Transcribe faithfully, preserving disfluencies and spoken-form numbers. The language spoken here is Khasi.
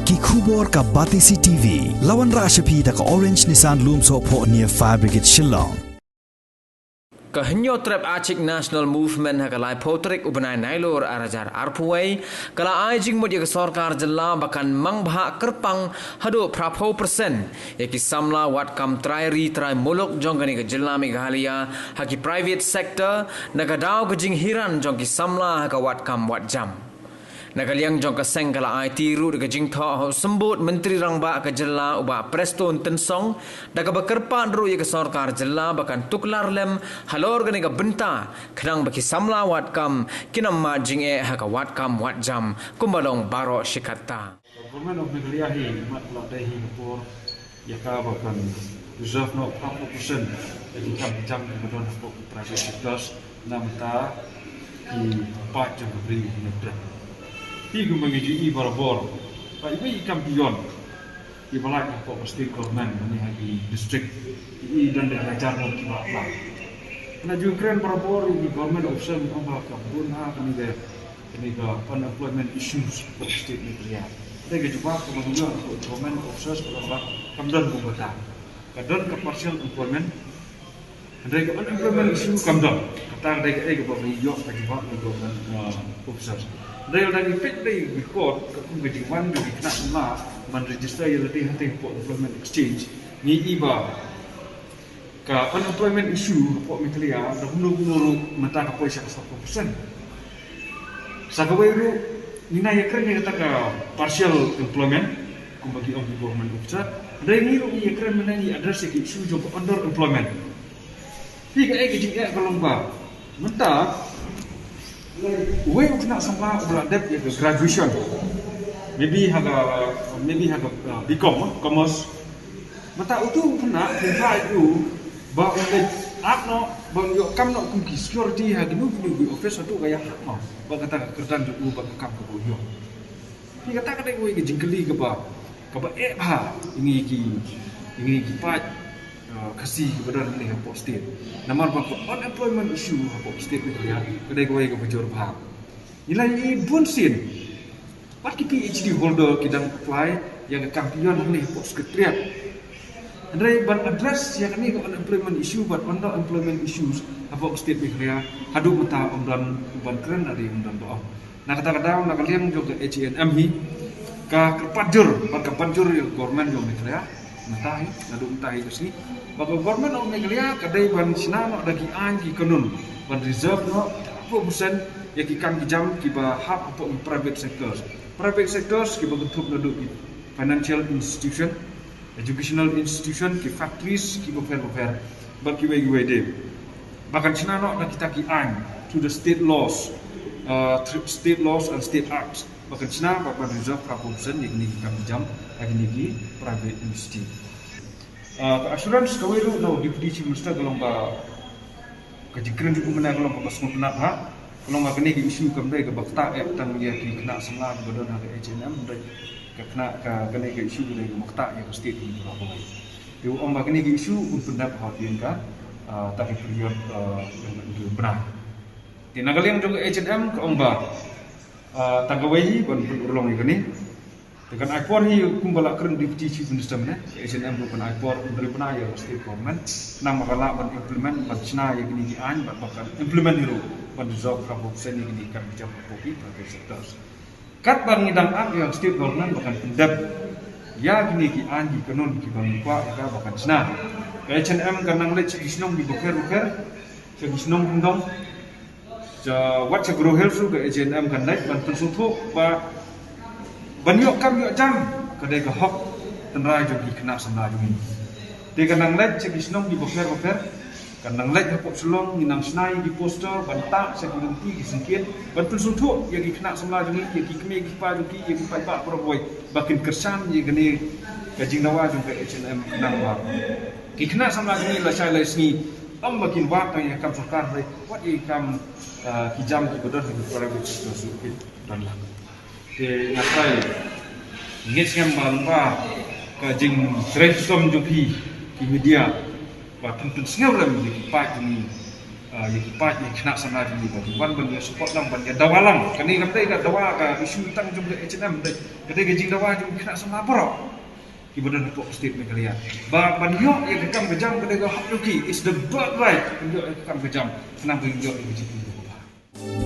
Ki khubor ka Batesi T V. La wanrah sha phi da ka Orange Nissan Lumsohphoh near Fire Brigade Shillong. Ka Hynñiewtrep Achik National Movement ha ka laiphew tarik u bnai Nailur arhajar arphew wei ka la ai jingmut ïa ka sorkar jylla ba kan mangbha kyrpang haduh phraphew percent ïa ki samla wad kam trai ri trai muluk jong kane ka jylla Meghalaya ha ki private sector na ka daw ka jinghiar jong ki samla ha ka wad kam wad jam. Na ka liang jong ka seng ka la aiti ruh da ka jingthoh ha u symbud Myntri Rangbah ka jylla u Bah Prestone Tynsong, da kaba kyrpad ruh ïa ka sorkar jylla ba kan tuklar lem halor kane ka bynta khnang ba ki samla wad kam kin ym mad jingeh ha ka wad kam wad jam kumba long baroh shi katta. Government of Meghalaya hi mat la dei hi ka por ïa ka ba kan reserve noh phraphew percent ïa ki kam ki jam kiba don hapoh ki private sectors na bynta ki paid jong ka ri Hynñiewtrep. Hi kumba ngi ju i barabor ba iwei i kam ki ïon kiba lait hapoh ka state government lane ha ki district ki i don dei hajar ngut kiba apply. Nga ju kren barabor ïa ki government officer ngi ong ba ka bun ha kane ka kane ka unemployment issues ka state Meghalaya. Dei ka jubab kaba ngi ïoh na ka government officers ka long ba kam don kumta. Ka don ka partial employment. Hynrei ka unemployment issue kam don. Kata ka dei kaei kaba ngi ïoh ka jubab na ka government, uh, officers. Hynrei lada ngi peit dei record ka kum ka jingwan jong ki khynnah samla ban register ïa lade hangtei hapoh employment exchange, ngi i ba ka unemployment issue hapoh Meghalaya da kumno kumno ruh mynta ka poi sha ka sawphew percent. Sa kawei ruh ngi nang ïakren ïa kata ka partial employment kumba ki ong ki government officer. Hynrei ngi ruh ngi ïakren mynne ngi address ïa ka issue jong ka under employment. Hi kaei ka jingeh ka long ba mynta uwei u khynnah samla uba la dep ïa ka graduation, maybe ha ka, maybe ha ka, uh, B Com, eh, commerce. Mynta utu u khynnah pynbha ïa u ba un leit ap noh ba un ïoh kam noh kum ki security ha kino kino ki office haduh ba ïahap noh ba kata ka kyrdan jong u bad ka kam kaba u ïoh. Hi kata ka dei kawei ka jingkylli kaba, kaba eh bha ïa ngi ki, ïa ngi ki paid, uh, Khasi kiba don hangne hapoh state. Namar ba ka unemployment issue hapoh state Meghalaya ka dei kawei kaba jur bha. Ngi la ïohi bun sien bad ki P H D holder ki dang apply ïa ka kam pïon hangne hapoh secretariat. Hynrei ban address ïa kane ka unemployment issue bad under employment issues hapoh state Meghalaya haduh mynta ym don ban kren lane ym don ba ong. Na kata ka daw na ka liang jong ka H A N M hi ka kyrpad jur bad ka ban jur ïa ka government jong Meghalaya mynta hi, naduh mynta hi ka sngi ba ka government of Meghalaya ka dei ban shna noh da ki aiñ ki kanun ban reserve noh phraphew percent ïa ki kam ki jam kiba hap hapoh ki private sectors. Private sectors kiba kynthup naduh ki financial institution, educational institution, ki factories kiba pher ba pher bad kiwei kiwei de. Ba kan shna noh da kita ki aiñ through the state laws, uh, through state laws and state acts. Ba kan shna ba ban reserve phraphew percent ïa kine ki kam ki jam ha kine ki private industry. Uh, ka assurance kawei ruh na u Deputy Chief Minister ka long ba ka jingkren jong u mynne ka long kaba sngewtynnat ha. Ka long ba kane ka issue kam dei kaba ktah eh tang ïa ki khynnah samla kiba don ha ka H A N M, hynrei ka khynnah ka, kane ka issue ka dei kaba ktah ïa ka state hi kaba kawei. Te u ong ba kane ka issue un pyndep ha pdeng ka, ah, ta ka period, ah, jong ka bnai. Te na ka liang jong ka H A N M ka ong ba, ah, tang kawei hi ban pynurlong ïa kane. Te kan ai por hi kumba la kren Deputy Chief Minister mynne, ka H A N M ruh kan ai por hynriew bnai ïa ka state government, khnang ba kan lah ban implement, ban shna ïa kine ki aiñ, bad ba kan implement hi ruh ban resolve ka bok sen ïa kine ki kam ki jam hapoh ki private sectors. Katba ngi dang ap ïa ka state government ba kan pyndep ïa kine ki aiñ ki kanun kiba ngi kwah ïa ka ba kan shna. Ka H A N M kan nang leit sha ki shnong kiba pher ba pher, sha ki shnong kyndong, sha wat sha Garo Hills ruh ka H A N M kan leit ban pynsngewthuh ba ban ïoh kam ïoh jam ka dei ka hok tynrai jong ki khynnah samla jong ngi. Te kan nang leit sha ki shnong kiba pher ba pher, kan nang leit hapoh Shillong, ngi nang shna ïa ki poster ban tah sha ki lynti ki syngkien ban pynsngewthuh ïa ki khynnah samla jong ngi, ïa ki kmie ki kpa jong ki, ïa ki paidbah baroh kawei ba kin kyrshan ïa kane ka jingdawa jong ka H A N M khnang ba ki khynnah samla jong ngi lashai lashisngi ym ba kin wad tang ïa ka kam sorkar hynrei wat ïa ki kam, ah, ki jam kiba don ha ki private sector ruh kin don lang. Te nga trai ngeit skhem ba lyngba ka jingtrei shitom jong phi ki media ba phin pynsngew lem ïa ki paid jong ngi, Ïa ki paid, ïa ki khynnah samla jong ngi ba ki wan ban ïa support lang, ban ïa dawa lang. Kane kam dei ka dawa ka issue tang jong ka H and M, dei ka dei ka jingdawa jong ki khynnah samla baroh kiba don hapoh state Meghalaya. Ba ban ïoh ïa ka kam ka jam ka dei ka hok jong ki, it's the birthright. Ban ïoh ïa ka kam ka jam khnang ba ïoh ïa ka jingpynlong kaba